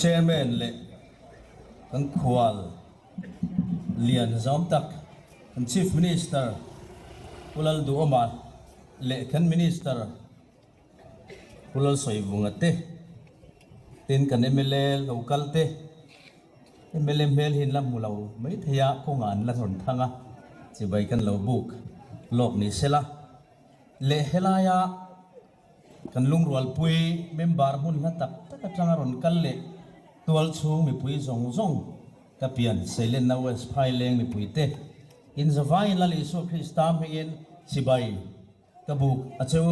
Chairman leh kan khual lian zawm tak kan Chief Minister Pu Lalduhawma leh kan Minister Pu Lalsawivunga te, tin kan mla lo kal te, mla hmel hi an la hmu lo mai thei a, kawngah an la rawn thang a, chibai kan lo buk lawk ni sela. Leh helaia kan lungrualpui member hmun hla tak tak atanga rawn kal leh tual chhung mipui zawng zawng ka pian Seilenna West Phaileng mipuite inzavaiin Lal Isua Krista hmingin chibai Ka buk a che u.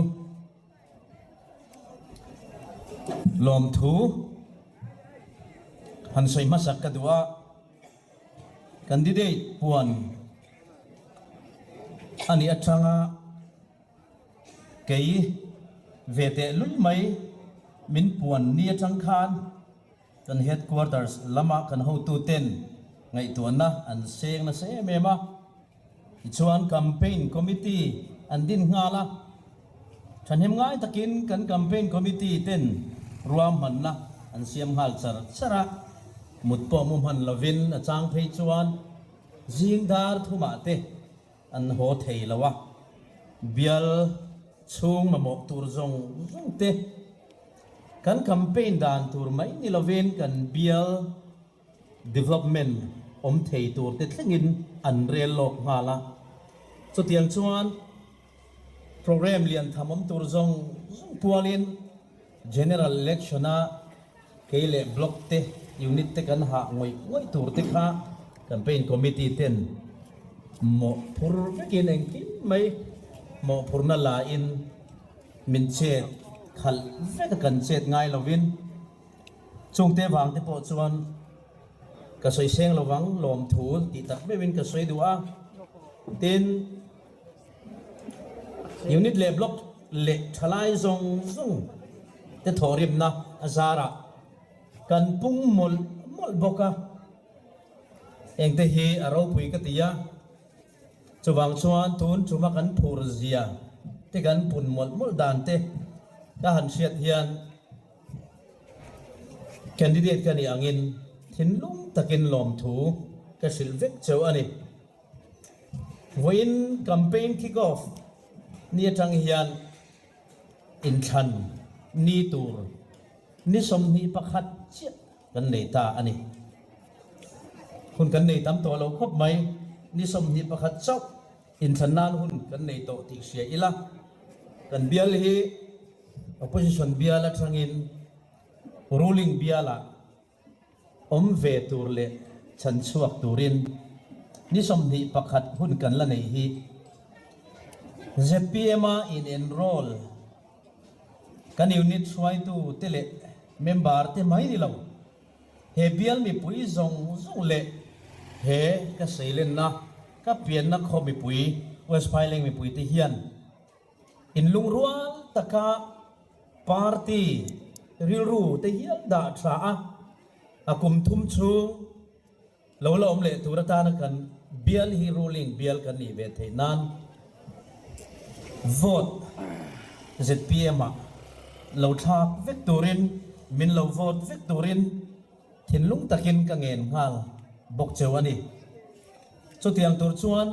Lawmthu han sawi hmasak ka duh a, candidate puan a nih atanga kei ve teh lul mai min puan ni atang khan kan headquarters lama kan hotuten ngaihtuahna an seng nasa em em a. Tichuan Campaign Committee an din nghal a, thahnem ngai takin kan Campaign Committee ten ruahmanna an siam nghal char char a, mut pawh mu hman lovin a chang phei chuan zing dar thumah te an haw thei lo a, bial chhung mamawh tur zawng zawng te kan campaign dan tur mai ni lovin kan bial Development awm thei tur te thlengin an rel lawk nghal a. Chutiang chuan programme lian tham awm tur zawng zawng pualin General Election a kei leh Block te, Unit te kan hah ngawih ngawih tur te kha Campaign Committee ten mawhphur vekin engkim mai mawhphurna la in min chet khalh vek a kan chet ngai lovin Chungte vang te pawh chuan ka sawi seng lo vang lawmthu tih tak meuhin ka sawi duh a. Tin, unit leh block leh thalai zawng zawng te thawhrimna a zarah kan pung mawlh mawlh bawk a. Engte hi a ropui ka ti a. Chuvang chuan tun tuma kan phur zia te kan pun mawlh mawlh dan te ka han hriat hian, Candidate ka nih angin thinlung takin lawmthu ka hrilh vek cheu a ni. Vawiin campaign kick off ni atang hian inthlan ni tur ni 21 chiah kan nei ta a ni. Hun kan nei tam tawh lo khawp mai, ni 21 chauh inthlan nan hun kan nei tawh tih hria ila kan bial hi Opposition bial atangin ruling bialah awm ve tur leh chhan chhuak turin ni 21 hun kan la neih hi zpm a in enroll kan unit hruaitu te leh member te mai ni lo he bial mipui zawng zawng leh he ka seilenna ka pianna khaw mipui West Phaileng mipui te hian Inlungrual taka party rilru te hial dah tha a, a kum thum chhung lo la awm leh tur atana kan bial hi ruling bial kan nih ve theih nan vote zpm ah lo thlak vek turin min lo vote vek turin thinlung takin ka ngen nghal bawk cheu a ni. Chutiang tur chuan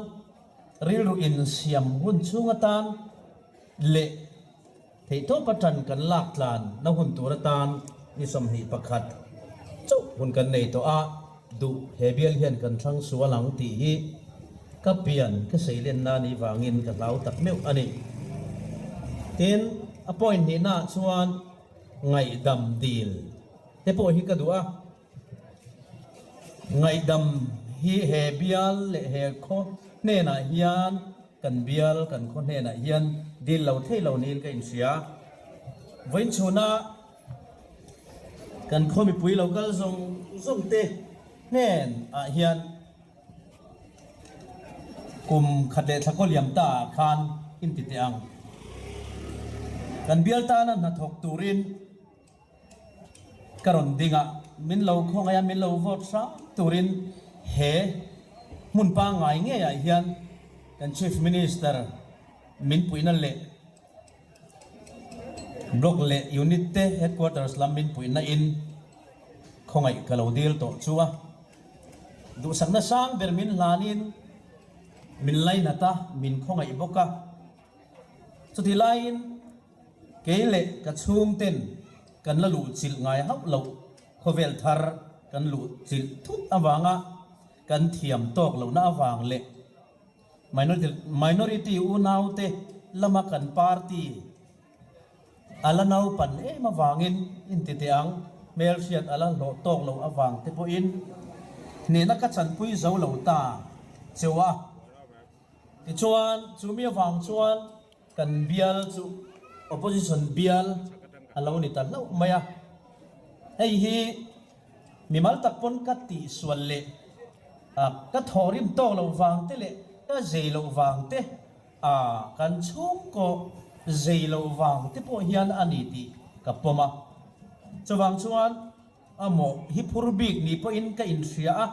Rilru insiam hun chhung atan leh theihtawpa tan kan lak tlan na hun tur atan ni 21 chauh hun kan nei tawh a, duh he bial hian kan thlang sual ang tih hi ka pian ka seilenna ni vangin ka hlau tak meuh a ni. Tin, a point hnihnaah chuan ngaihdam dil te pawh hi ka duh a. Ngaihdam hi he bial leh he khaw hnenah hian kan bial kan khaw hnenah hian dil lo thei lo niin ka inhria. Vawiin chhuna kan khaw mipui lo kal zawng zawng te hnen ah hian kum khat leh thla kaw liam ta ah khan inti teh ang. Kan bial tana hnathawk turin Ka rawn ding a, min lo khawngaih a, min lo vote hram turin he hmun pangngai ngeiah hian kan Chief Minister min puihna leh Block leh Unit te Headquarters lam min puihna in. Khawngaih ka lo dil tawh chu a. Duhsakna sang ber min hlanin min lainat a, min khawngaih bawk a. Chutih laiin kei leh ka chhungten kan la luhchilh ngai hauh loh khawvel thar kan luhchilh thut avanga kan thiam tawk lohna avang leh Minority unaute lama kan party a la naupan em avangin inti teh ang, hmelhriat a la hlawh tawk loh avang te pawhin hnehna ka chanpui zo lo ta cheu a. Tichuan, chumi avang chuan kan bial chu opposition bial a lo ni ta hlauh mai a. Hei hi mimal tak pawn ka tihsual leh ka thawhrim tawk loh vang te leh ka zei loh vang te a kan chhungkaw zei loh vang te pawh hian a ni tih ka pawm a. Chuvang chuan a mawh hi phur bik ni pawhin ka inhria a,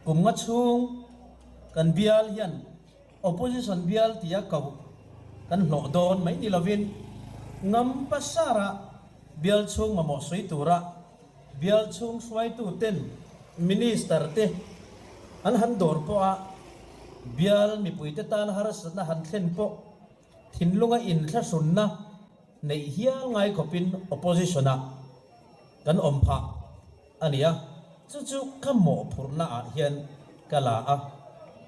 kum nga chhung kan bial hian Opposition bial tia koh kan hlawh dawn mai ni lovin ngam pasara bial chhung mamawh sawi tura bial chhung hruaitu ten Minister te an han dawr pawha bial mipuite tan harsatna han thlen pawh thinlunga inthlahrunna neih hial ngai khawpin Opposition ah kan awm phah a ni a, chu chu ka mawhphurhna ah hian ka la a,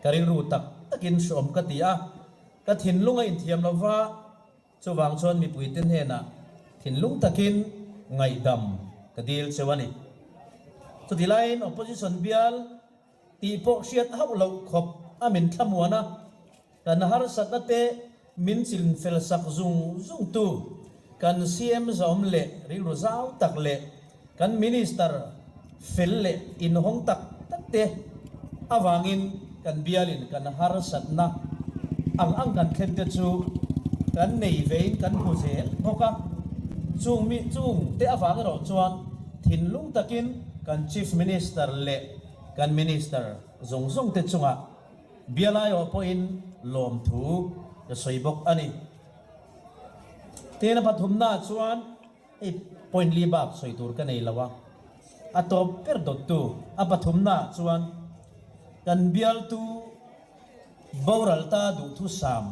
ka rilru tak takin hreawm ka ti a, ka thinlung a inthiam lo va, chuvang chuan mipuite hnenah thinlung takin ngaihdam ka dil cheu a ni. Chuti laiin Opposition bial tih pawh hriat hauh loh khawp a min thlamuan a, Kan harsatna te min chin fel sak zung zung tu kan CM zawm leh rilru zau tak leh kan Minister fel leh inhawng tak tak te avangin kan bialin kan harsatna ang ang kan thlen te chu kan nei vein kan hmu zel bawk a. Chung mi chung te avang erawh chuan thinlung takin kan Chief Minister leh kan Minister zawng zawng te chungah Bialaiawh pawhin lawmthu ka sawi bawk a ni. Tin, a pathumnaah chuan hei point li bak sawi tur ka nei lo a, a tawp ber dawttu a pathumnaah chuan kan bialtu boral ta duhthusam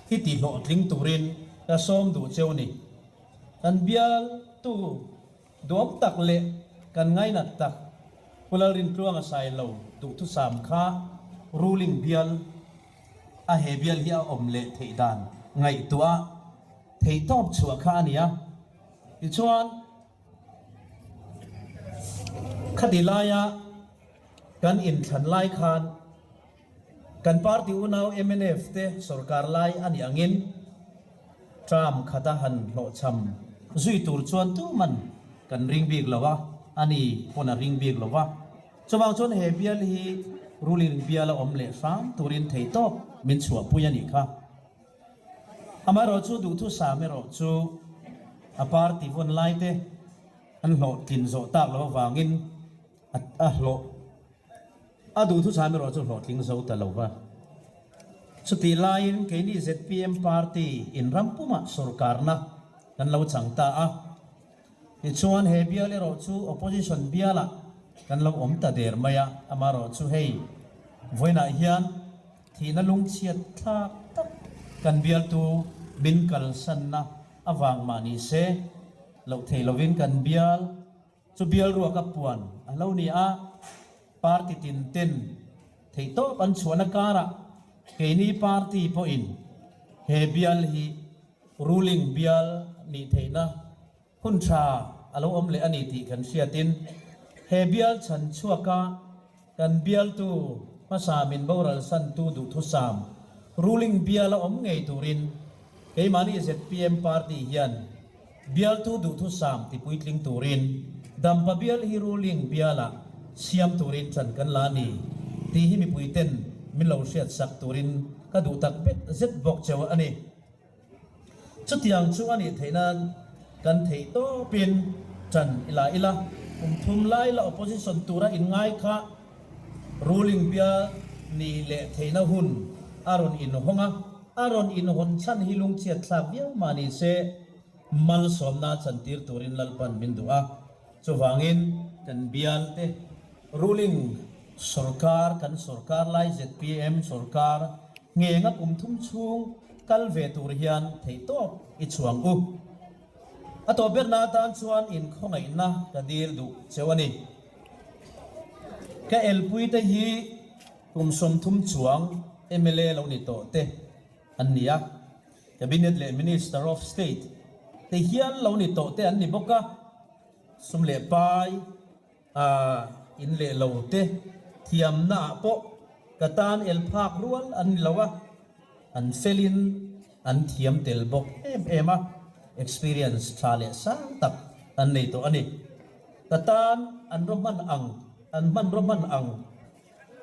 hi ti hlawhtling turin ka sawm duh cheu ni. Kan bialtu Duam tak leh kan ngainat tak Pu Lalrintluanga Sailo duhthusam kha ruling bial a he bial hi a awm leh theih dan ngaihtuah theihtawp chhuah kha a ni a. Tichuan, khati laia kan inthlan lai khan Kan party unau mnf te sorkar lai a nih angin term khata han hlawhchham zui tur chuan tuman kan ring bik lo a, a ni pawn a ring bik lo va. Chuvang chuan he bial hi ruling bial a awm leh hram turin theihtawp min chhuahpui a nih kha. Amaherawhchu duhthusam erawh chu a party vawn lai te an hlawhtlin zawh tak loh avangin a hlawh A duhthusam erawh chu hlawhtling zo ta lo va. Chutih laiin keini zpm party in ram pumah sorkarna kan lo chang ta a. Tichuan he bial erawh chu opposition bialah kan lo awm ta der mai a, amaherawhchu hei vawiinah hian thihna lungchhiat thlak tak kan bialtu min kalsanna avang mah ni se loh thei lovin kan bial Chu bial ruaka puan a lo ni a, party tin ten theihtawp an chhuahna karah keini party pawhin he bial hi ruling bial nih theihna hun tha a lo awm leh a ni tih kan hriatin he bial chhan chhuaka kan bialtu hmasa min boral santu duhthusam ruling bial a awm ngei turin keimahni zpm party hian Bialtu duhthusam tipuitling turin Dampa bial hi ruling bialah siam turin ṭan kan la a ni tih hi mipuiten min lo hriatsak turin ka duh tak bet zet bawk cheu a ni. Chutiang chu a nih theih nan kan theih tawpin ṭan i la ila, kum thum lai la opposition tura inngai kha ruling bial nih leh theihna hun a rawn inhawng a, A rawn inhawn chhan hi lungchhiat thlak viau mah ni se, malsawmna chantir turin Lalpan min duh a. Chuvangin kan bial te ruling sorkar, kan sorkar lai zpm sorkar ngenga kum thum chhung kal ve tur hian theihtawp i chhuang u. A tawp berna atan chuan inkhawngaihna ka dil duh cheu a ni. Ka elpui te hi kum 30 chuang mla lo ni tawh te an ni a, Cabinet leh Minister of State te hial lo ni tawh te an ni bawk a, sum leh pai a in leh lo te thiamna ah pawh ka tan el phak rual an ni lo a, an felin an thiam tel bawk em em a, experience tha leh sang tak an nei tawh a ni. Ka tan an raw hman ang, an hmanraw hman ang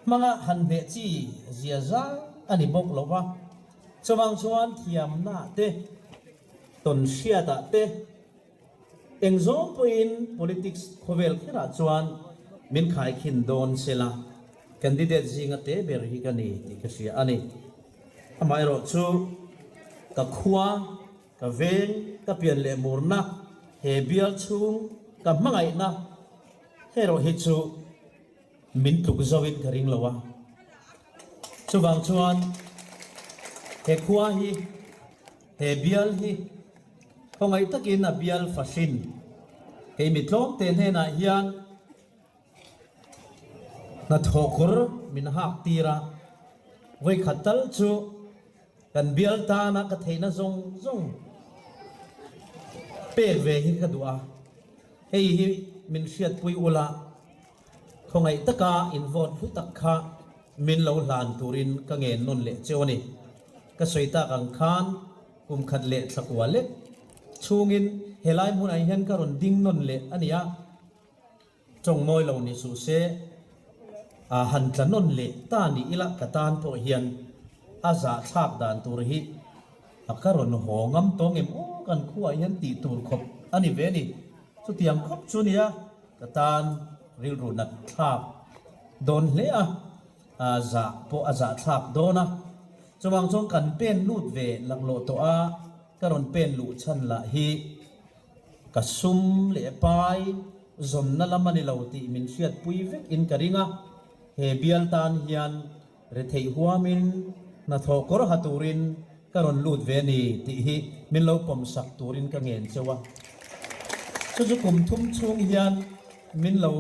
hmanga han hneh chi zia zang a ni bawk lo va, chuvang chuan thiamna te, tawn hriatah te, eng zawng pawhin politics khawvel kherah chuan min khaikhin dawn se la, candidate zinga te ber hi ka ni tih ka hria a ni. Amaherawh chu ka khua, ka veng, ka pian leh murna, he bial chhung ka hmangaihna herawh hi chu Min tluk zoin ka ring lo a. Chuvang chuan he khua hi, he bial hi khawngaih takin a bial fahrin kei mi tlawmte hnenah hian hnathawh kawr min hak tir a, vawikhat tal chu kan bial tana ka theihna zawng zawng pek ve hi ka duh a, hei hi min hriatpui ula. Khawngaih taka in vote hlu tak kha min lo hlan turin ka ngen nawn leh cheu a ni. Ka sawi tak ang khan kum khat leh thla kua lek chhungin helai hmunah hian ka rawn ding nawn leh a ni a, tawng mawi lo ni suh se, a han tla nawn leh ta ni ila ka tan pawh hian a zahthlak dan tur hi a ka rawn haw ngam tawng em aw kan khuaah hian tih tur khawp a ni ve a ni. Chutiang khawp chu nia. Ka tan rilru nat thlak dawn hle a, zah pawh a zah thlak dawn a. Chuvang chuan kan pen lut ve laklawh tawh a, ka rawn pen luh chhan lah hi ka sum leh pai zawnna lam a ni lo tih min hriatpui vek in ka ring a. He bial tan hian Retheih huamin hnathawh kawr ha turin ka rawn lut ve a ni tih hi min lo pawmsak turin ka ngen cheu a. Chu chu kum thum chhung hian min lo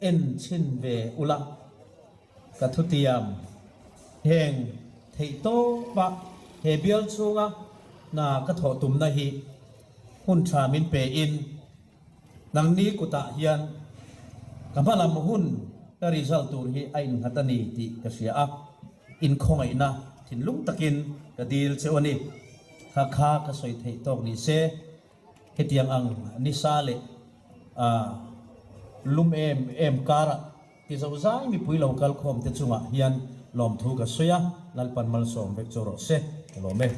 en chhin ve ula, ka thutiam heng theih tawpa he bial chhunga hna ka thawh tumna hi hun tha min pe in, Nangni kutah hian ka hmalam hun ka result tur hi a innghat a ni tih ka hria a, inkhawngaihna thinlung takin ka dil cheu a ni. Kha kha ka sawi theih tawk ni se, hetiang ang nisa leh lum em em karah ti zozai mipui lo kal khawm te chungah hian lawmthu ka sawi a, Lalpan malsawm vek chu rawh se, ka lawm e.